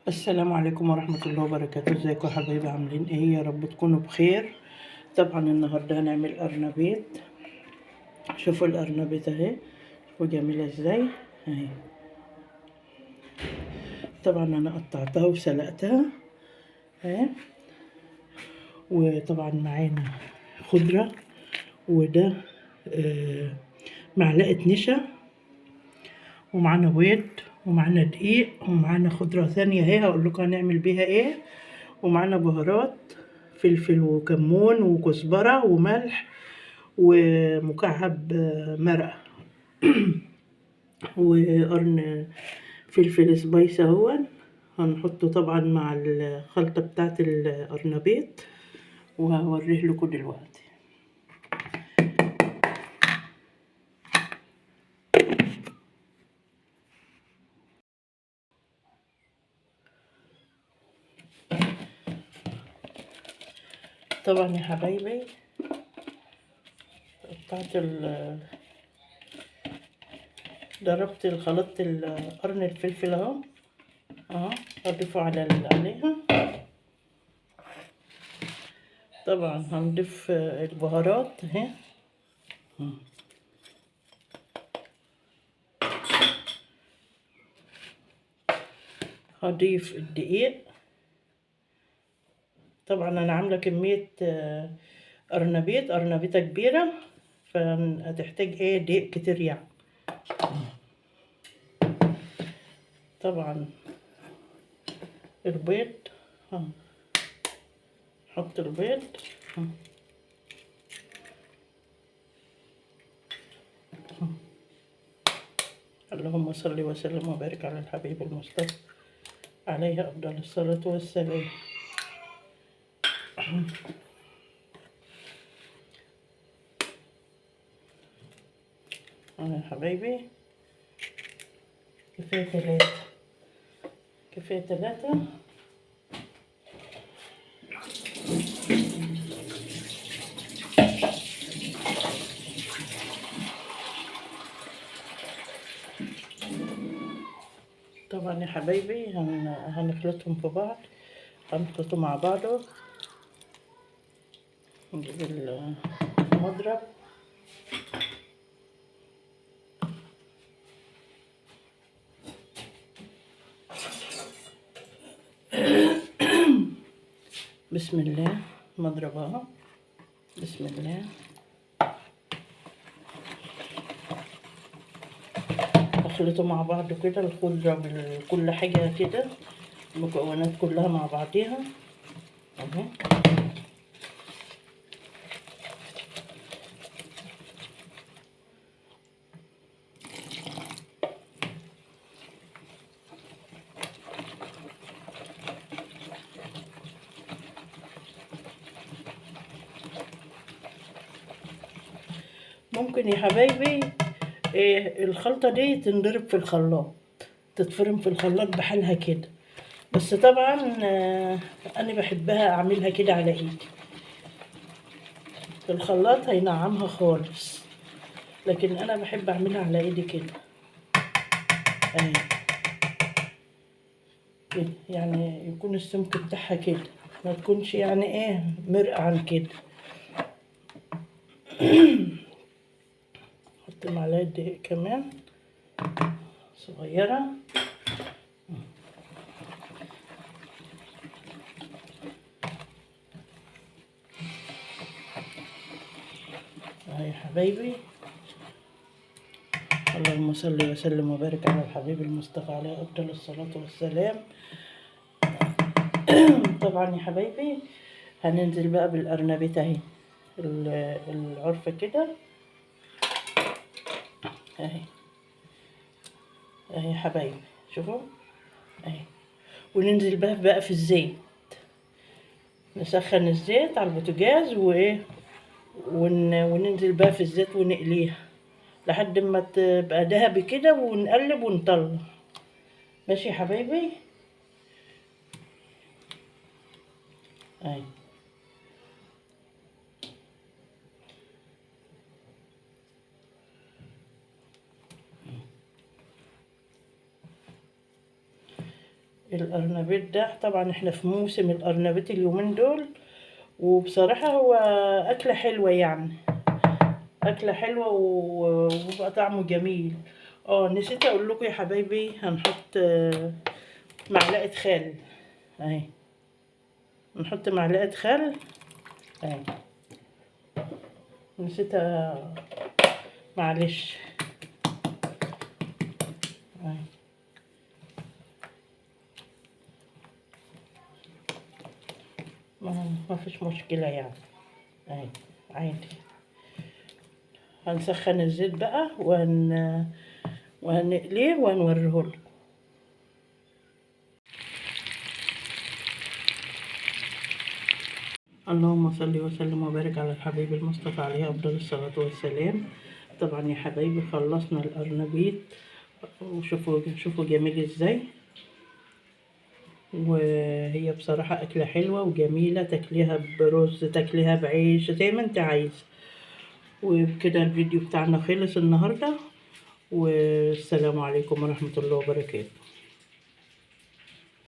السلام عليكم ورحمة الله وبركاته. ازيكم يا حبايبي؟ عاملين ايه؟ يا رب تكونوا بخير. طبعا النهارده هنعمل قرنبيط. شوفوا القرنبيط اهي، شوفوا جميلة ازاي اهي. طبعا انا قطعتها وسلقتها اهي، وطبعا معانا خضرة، وده معلقة نشا، ومعانا بيض، ومعانا دقيق، ومعانا خضرة ثانية اهي هقول لكم هنعمل بيها ايه، ومعانا بهارات فلفل وكمون وكزبرة وملح ومكعب مرقة وقرن فلفل سبايس اهو هنحطه طبعا مع الخلطة بتاعت القرنبيط، وهوريه لكم دلوقتي. طبعا يا حبايبي قطعت ضربت خلطت قرن الفلفل اهو اهو، هضيفه عليها. طبعا هنضيف البهارات اهي، هضيف الدقيق. طبعا انا عامله كمية قرنبيط، قرنبيطه كبيرة، فهتحتاج ايه دقيق كتير يعني. طبعا البيض، نحط البيض، اللهم صل وسلم وبارك على الحبيب المصطفى عليه افضل الصلاة والسلام. يا حبايبي كفاية 3، كفاية 3. طبعا يا حبايبي هنخلطهم في بعض، هنخلطهم مع بعضه. نجيب المضرب، بسم الله، مضرب اهو، بسم الله. اخلطه مع بعض كده، الخضرة بكل حاجة كده، المكونات كلها مع بعضيها اهو. ممكن يا حبايبي إيه الخلطة دي تنضرب في الخلاط، تتفرم في الخلاط بحالها كده، بس طبعا انا بحبها اعملها كده على ايدي. الخلاط هينعمها خالص، لكن انا بحب اعملها على ايدي كده اهي كده، يعني يكون السمك بتاعها كده، ما تكونش يعني ايه مرقة عن كده. حط معلقه دقيق كمان صغيرة. اهي يا حبايبي، اللهم صل وسلم وبارك على الحبيب المصطفى عليه افضل الصلاة والسلام. طبعا يا حبايبي هننزل بقى بالقرنبيط اهي، العرفة كده اهي اهي يا حبايبي، شوفوا اهي. وننزل بقى في الزيت، نسخن الزيت على البوتاجاز وايه، وننزل بقى في الزيت ونقليها لحد ما تبقى ذهبي كده، ونقلب ونطلع. ماشي يا حبايبي اهي. القرنبيط ده طبعا احنا في موسم القرنبيط اليومين دول، وبصراحة هو أكلة حلوة يعني، أكلة حلوة وبقى طعمه جميل. نسيت اقول لكم يا حبايبي، هنحط معلقة خل اهي، نحط معلقة خل اهي، نسيت معلش اهي. ما فيش مشكلة يعني اهي عادي. هنسخن الزيت بقى وهنقليه وهنوريه لكم. اللهم صل وسلم وبارك على الحبيب المصطفى عليه افضل الصلاة والسلام. طبعا يا حبايبي خلصنا القرنبيط، وشوفوا شوفوا جميل ازاي، وهي بصراحة اكله حلوة وجميلة، تاكليها برز، تاكليها بعيش، زي ما انت عايز. وبكده الفيديو بتاعنا خلص النهارده، والسلام عليكم ورحمة الله وبركاته.